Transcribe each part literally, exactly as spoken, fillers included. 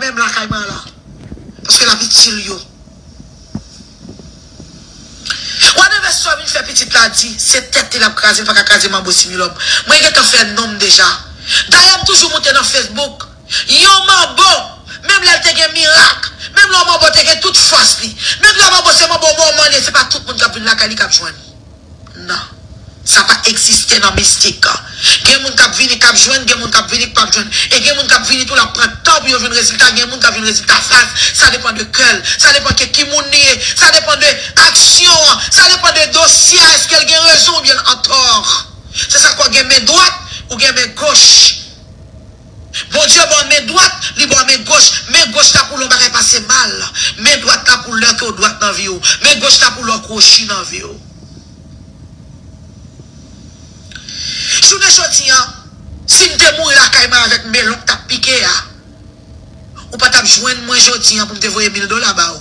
menm lakay mwen an la. Paske l ap itil yo. Whatever sa w vin fè pitit la di, se tèt li l ap kraze, l pa ka kraze manbo similòm. Mwen gentan fè non m deja. Dayè m toujou moute nan Facebook. Yon manbo, menm lè l te gen mirak, menm lè yon manbo te gen tout fòs li, menm lè manbo se manbo mòman li ye, se pa tout moun k ap vin lakay li k ap jwenn. Non. Sa pa egziste nan mistik. Gen moun k ap vini k ap jwenn, gen moun k ap vini k p ap jwenn. E gen moun k ap vini tou l ap pran tan pou yo jwenn rezilta, gen moun k ap jwenn rezilta fas. Sa depann de kè l, sa depann de ki moun li ye, sa depann de aksyon an, sa depann de dosye a, èske l gen rezon oubyen l antò. Se sa k fè w gen men dwat, ou gen men goch. Bondye ba w men dwat, li ba w men goch. Men goch la pou lè yon bagay pase mal. Men dwat la pou lè ke w dwat nan vi w. Men goch la pou lè w kwochi nan vi w. Jounen jodi a, si m te mouri lakay mwen avèk melon k t ap pike a, ou pa t ap jwenn mwen jodi a pou m te voye mil dola ba w.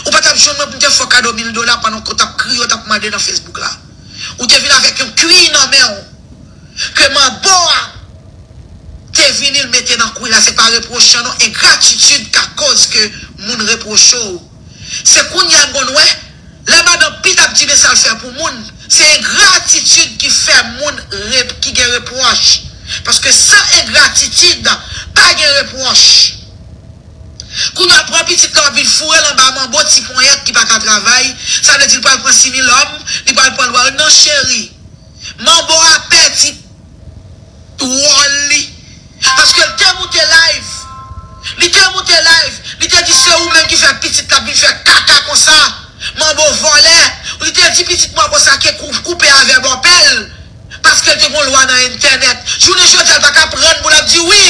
Ou pa t ap jwenn mwen pou m te fè w kado mil dola pandan w t ap kriye, w t ap mande nan Facebook la. Ou te vin avèk yon kwi nan men w ke manbo a te vini l mete nan kwi la. Se pa repwochan non, engratitid ka koz ke moun repwoche w. Se kounye a m konn wè, lè madanm Pit ap di men sa l fè pou moun, se engratitid ki fè moun rep, ki gen repwòch. Paske san engratitid, pa gen repwòch. Kounye a pran pitit la, w ap vin foure l anba manbo ti ponyèt ki pa ka travay. Sa vle di l pral pran similòm, li pral pran lwa nan cheri. Manbo a pèdi wòl li. Paske l te moute live. Li te moute live. Li te di se ou menm ki fè pitit la vin fè kaka konsa. Manbo vòlè. Li te di pitit mwen konsa ke kou-, koupe avè bòpè l. Paske l te gon lwa nan entènèt. Jounen jodi a l pa ka prann pou l ap di wi.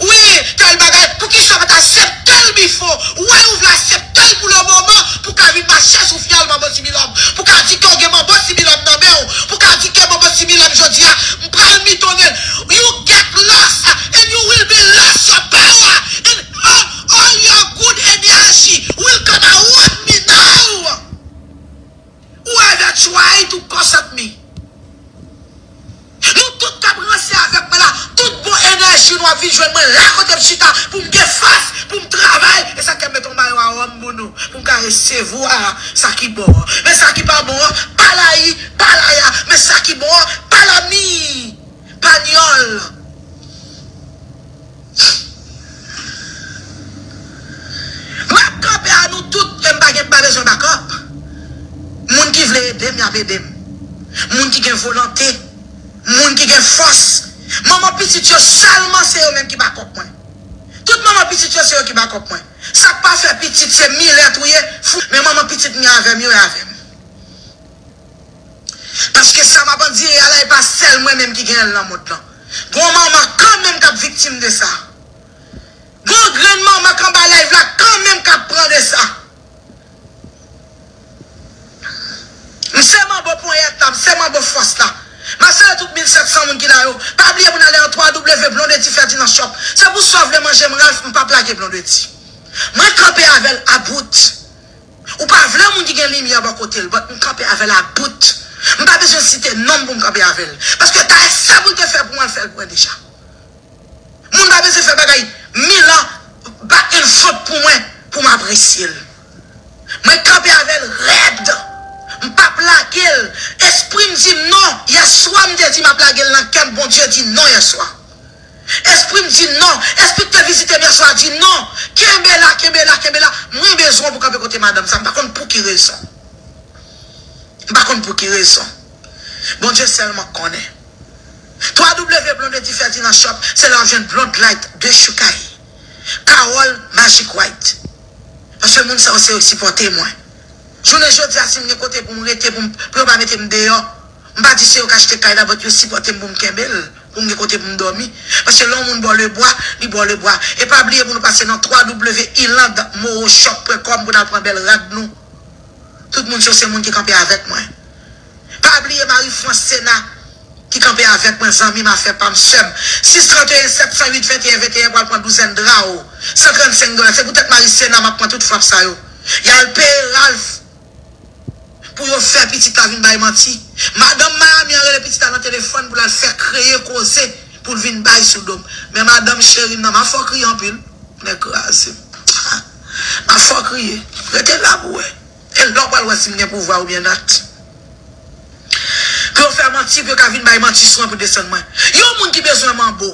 Wi, tèl bagay. Poukisa w pa t aksepte l bifo? Why ou vle aksepte l pou le moman? Pou ka vin mache sou fyèl manbo similòm. Pou ka di ke w gen manbo similòm nan men w. Pou ka di ke manbo similòm jodi a, m pral mitonne l. You get lost and you will be lost your power and all, all your good energy will come around me now. Whoever try to curse at me. Nou tout k ap ranse avèk mwen la, tout bon enèji nou ap vin jwenn mwen la kote m chita pou m gen fòs, pou m travay. E sa k fè m met yon mayo a wòm pou nou, pou m ka resevwa sa ki bon an. Men sa ki pa bon an, pa layi, pa laya. Men sa ki bon an, pa lami, pa nyòl. M ap kanpe a nou tout, e m pa gen, m pa bezwen bakòp. Moun ki vle ede m, y ap ede m. Moun ki gen volonte, moun ki gen fòs. Manman pitit yo sèlman se yo menm ki bakòp mwen. Tout manman pitit yo se yo ki bakòp mwen. Sa k pa fè pitit se milèt ou ye, fou, men manman pitit m yo avè m, yo avè m. Paske sa m ap andire a la, e pa sèl mwen menm ki genyen l nan mond lan. Gon manman kanmenm k ap viktim de sa. Gon grenn manman k anba live la kanmenm k ap pran de sa. M se manbo ponyèt la, m se manbo fòs la. M ap salye tout mil sèt san moun ki la yo. Pa bliye pou n ale nan twa W Blondedy Ferdinand Shop. Se pou sa w vle manje m, Ralph, m p ap lage Blondedy. Mwen kanpe avè l about. Ou pa vle moun ki gen limyè bò kote l, but m kanpe avè l about. M pa bezwen site non m pou m kanpe avè l. Paske ta sa pou l te fè pou mwen, l fè l pou mwen deja. Moun pa bezwen fè bagay mil an back and front pou mwen, pou m apresye l. Mwen kanpe avè l rèd. M p ap lage l. Espri m di m non. Yèswa m te di m ap lage l nan kè m, Bondye di non yèswa. Espri m di non. Espri k te vizite m yèswa di non. Kenbe la, kenbe la, kenbe la. Mwen bezwen w pou kanpe kote madanm sa. M pa konn pou ki rezon. M pa konn pou ki rezon. Bondye sèlman konnen. Twa W Blondedy Ferdinand Shop, se la w ap jwenn Blonde Light de Choucay. Carole Magic White. Paske moun sa yo se yo k sipòte mwen. Jounen jodi a, si m gen kote pou m rete, pou m, pou yo pa mete m deyò, m pa di se yo k achte kay la, but yo sipòte m pou m kenbe l, pou m gen kote pou m dòmi. Paske lè yon moun ba w lebwa, li ba w lebwa. E pa bliye pou nou pase nan twa W Irlande Moro Shop pwen kòm pou n al pran bèl rad nou. Tout moun se, se moun ki kanpe avèk mwen. Pa bliye Marie France Sena ki kanpe avèk mwen, zanmi m, afè pa m, sè m. Sis trannteyen sèt san uit venteyen venteyen pral pran douzèn dra w. San trannsenk dola. Se poutèt Marie Sena m ap pran tout frap sa yo. Y al peye Ralph pou yo fè pitit la vin bay manti. Madanm Miami an rele pitit la nan telefòn pou l al fè kreye koze pou l vin bay sou do m. Men madanm cheri m nan, m ap fè w kriye anpil. Nèg kraze m. M ap fè w kriye. Rete la pou wè. E lè w pral wè si m gen pouvwa oubyen not. Pou yo fè manti, pou yo ka vin bay manti sou mwen pou desann mwen. Yon moun ki bezwen manbo,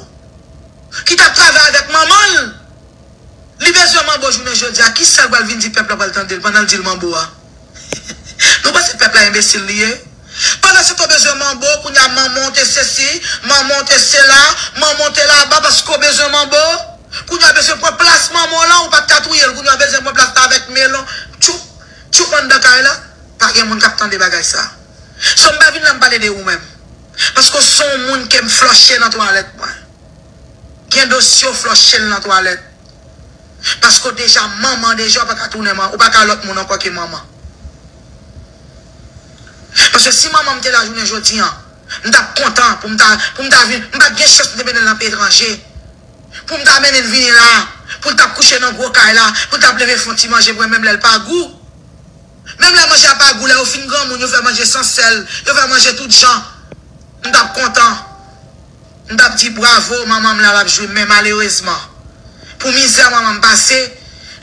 ki t ap travay avèk manman l, li bezwen manbo jounen jodi a, kisa l pral vin di pèp la pral tande l pandan l di l manbo a? Nou panse pèp la enbesil li ye? Pandan se tan w bezwen manbo, kounye a manman w te sesi, manman w te sela, manman w te laba paske w bezwen manbo. Kounye a bezwen pran plas manman w lan, ou pa t ka touye l, kounye a bezwen pran plas la avèk melon. Tchoup, tchoup anndan kay la. Pa gen moun k ap tande bagay sa. So m pa vin la m pale de ou menm. Paske w se yon moun ke m flòche nan twalèt mwen. Gen dosye w flòche l nan twalèt. Paske w deja manman deja, ou pa ka tounen man, ou pa ka lòt moun ankò ke manman. Paske si manman m te la jounen jodi a, m t ap kontan pou m ta, pou m ta vin, m pa t gen chans pou m te mennen l nan peyi etranje. Pou m ta mennen l vini la, pou l t ap kouche nan gwo kay la, pou l t ap leve fè yon ti manje pou mwen, menm lè l pa gou. Menm lè manje a pa gou, lè yo fin granmoun, yo fè manje san sèl, yo fè manje tout jan. M t ap kontan. M t ap di bravo, manman m la, l ap jwi, men malerezman, pou mizè manman m pase,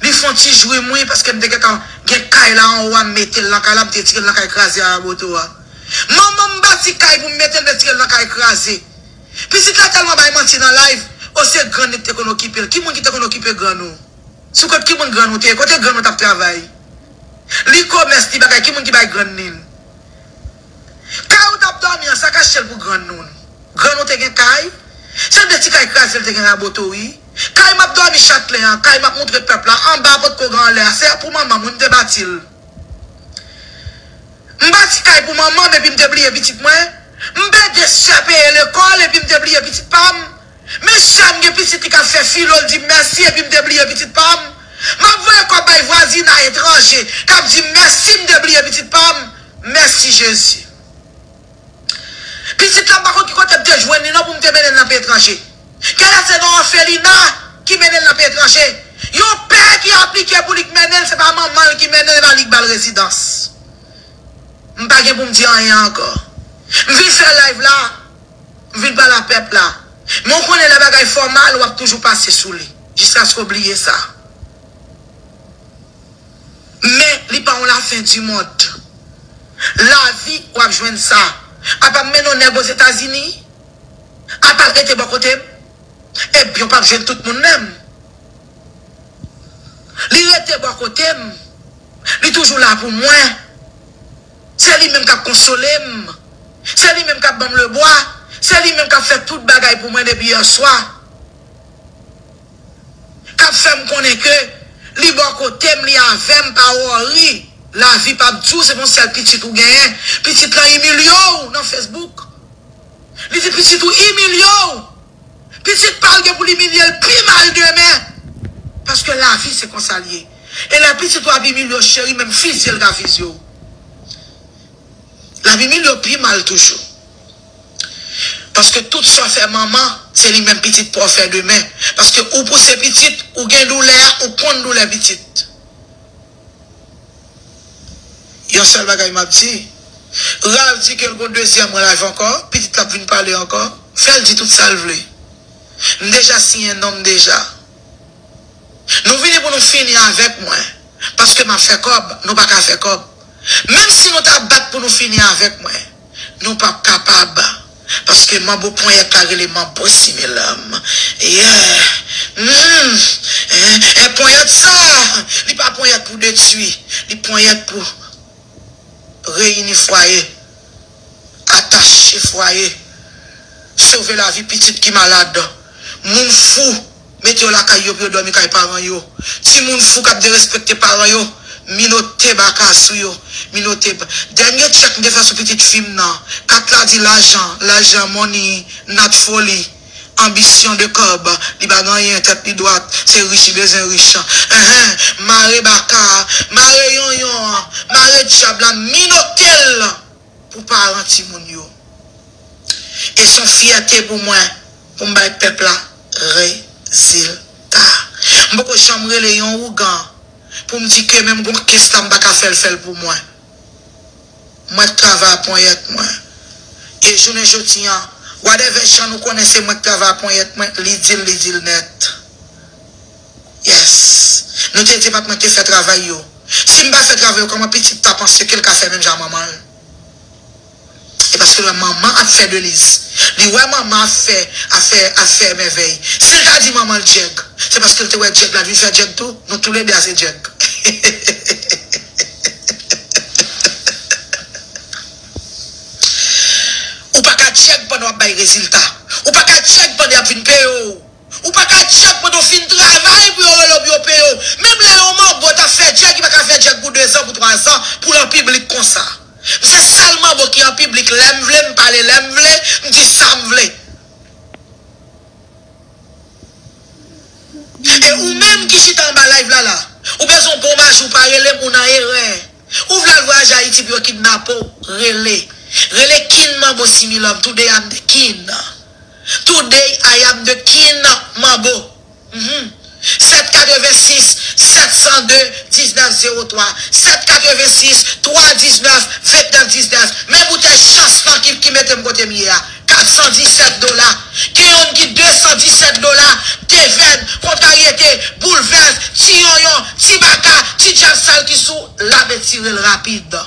li fè yon ti jwi m wi, paske m te gentan gen kay la anwo a, m mete l nan kay la, m te tire l nan kay kraze a raboto a. Manman m bati kay pou m mete l, m te tire l nan kay kraze. Pitit la tèlman bay manti nan live, o se grann li ki te konn okipe l. Ki moun ki te konn okipe grann ou? Sou kont ki moun grann ou te ye? Kote grann ou t ap travay? Li komès, li bagay, ki moun ki bay grann li l? Kay ou t ap dòmi an, sa k achte l pou grann nou? Grann ou te gen kay? Se de ti kay kraze l te gen raboto wi. Kay m ap dòmi Chatelè an, kay m ap moutre pèp la, anba a potko gen anlè a, se pou manman m wi m te bati l. M bati kay pou manman m epi m te bliye pitit mwen. M ede sè peye lekòl epi m te bliye pitit pa m. Men sè m gen pitit li k ap fè filo, l di m mèsi epi m te bliye pitit pa m. M ap voye kòb bay vwazina etranje k ap di m mèsi, m te bliye pitit pa m. Mèsi Jezi. Pitit la m pa konn ki kote m te jwenn li non pou m te mennen l nan peyi etranje. Genlè se nan òfelina ki mennen l nan peyi etranje. Yon pè ki aplike pou li k mennen l, se pa manman l ki mennen l, se pa li k ba l rezidans. M pa gen pou m di anyen ankò. M vin fè live la, m vin pale a pèp la. Men w konnen lè bagay fè w mal, w ap toujou pase sou li. Jiskaske w bliye sa. Men li pa yon lafen di mond. Lavi, w ap jwenn sa. Apa m mennen yon nèg Ozetazini? Apa l rete bò kote m? Ebyen, w p ap jwenn tout moun menm. Li rete bò kote m. Li toujou la pou mwen. Se li menm k ap konsole m. Se li menm k ap ban m lebwa. Se li menm k ap fè tout bagay pou mwen depi yèswa. K ap fè m konnen ke li bò kote m, li avè m, pa wòri. Lavi p ap di w se pa yon sèl pitit ou genyen. Pitit lan imilye w nan Facebook. Li di pitit ou imilye w. Pitit pa l gen pou l imilye l pi mal demen. Paske lavi se konsa l ye. E lè pitit ou ap imilye w, cheri, menm fizye l ka fizye w. L ap imilye w pi mal toujou. Paske tout sa w fè manman, se li menm pitit pa w fè demen. Paske ou pouse pitit, ou gen doulè a, ou konn doulè pitit. Yon sèl bagay m ap di, Ralph di ke l gon dezyèm live ankò, pitit la ap vin pale ankò, fè l di tout sa l vle. M deja siyen non m deja. Nou vini pou nou fini avèk mwen, paske m ap fè kòb, nou pa ka fè kòb. Menm si nou ta bat pou nou fini avèk mwen, nou p ap kapab. Paske manbo ponyèt la rele manbo similam. Yeah. Mm. Eh, eh, ponyèt sa, li pa ponyèt pou detwi. Li ponyèt pou reyini fwaye, atache fwaye, sove lavi pitit ki malad. Moun fou, mete yo lakay yo pou yo dòmi kay paran yo. Timoun fou k ap derespekte paran yo, minote baka sou yo. Minote ba-, dènye tchèk m te fè sou pitit fi m nan, kat la di lajan, lajan, money, not folly, anbisyon de kòb, li pa gen anyen, tèt li dwat, se rich li bezwen rich. Enhen, mare baka, mare yonyon an, mare dyab la, minote l pou paran timoun yo. E se yon fyète pou mwen, pou m bay pèp la rezilta. M poko janm rele yon ougan pou m di ke menm gon kès la m pa ka fè l, fè l pou mwen. Mwen k travay a ponyèt mwen. E jounen jodi a, whatever jan nou konnen se mwen k travay a ponyèt mwen, li di l, li di l nèt. Yo te di, "Epa mwen ki te fè travay yo." Si m pa fè travay yo, kòman pitit ta panse ke l ka fè menm jan manman l? E paske l wè manman ap fè de liz. Li wè manman ap fè, ap fè, ap fè mèvèy. Si l ta di manman l djèg, se paske l te wè djèg la, l vin fè djèg tou. Nou toulede a se djèg. Ou pa ka djèg pandan w ap bay rezilta. Ou pa ka djèg pandan y ap vin peye w. Ou pa ka djèg pandan w fin travay pou yo rele w pou yo peye w. Menm lè yon manbo t ap fè djèg, li pa ka fè djèg pou dezan, pou twazan, pou l an piblik konsa. M se sèl manbo ki an piblik lè m vle, m pale lè m vle, m di sa m vle. E ou menm ki chita anba live la la, ou bezwen yon bon maji, ou pa rele m, ou nan erè. Ou vle al vwayaje Ayiti pou yo kidnape w, rele. Rele King Manbo Similòm. Today I'm the king. Today I am the king Manbo. Mhm. Sèt katrevensis, sèt san de, diznèf zewo twa. Sèt katrevensis, twa diznèf, vennèf diznèf. Men boutèy chans lan ki, ki mete m kote m ye a. Kat san disèt dola. Gen youn ki de san disèt dola. Devèn, kontraryete, boulvès, ti yonyon, ti baka, ti dyab sal ki sou, l ap etire l rapid.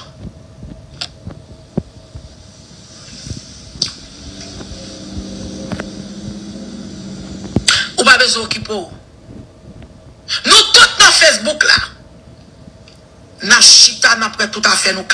Ou pa bezwen okipe w. Nou tout nan Facebook la. N ap chita, n ap wè tout afè nou.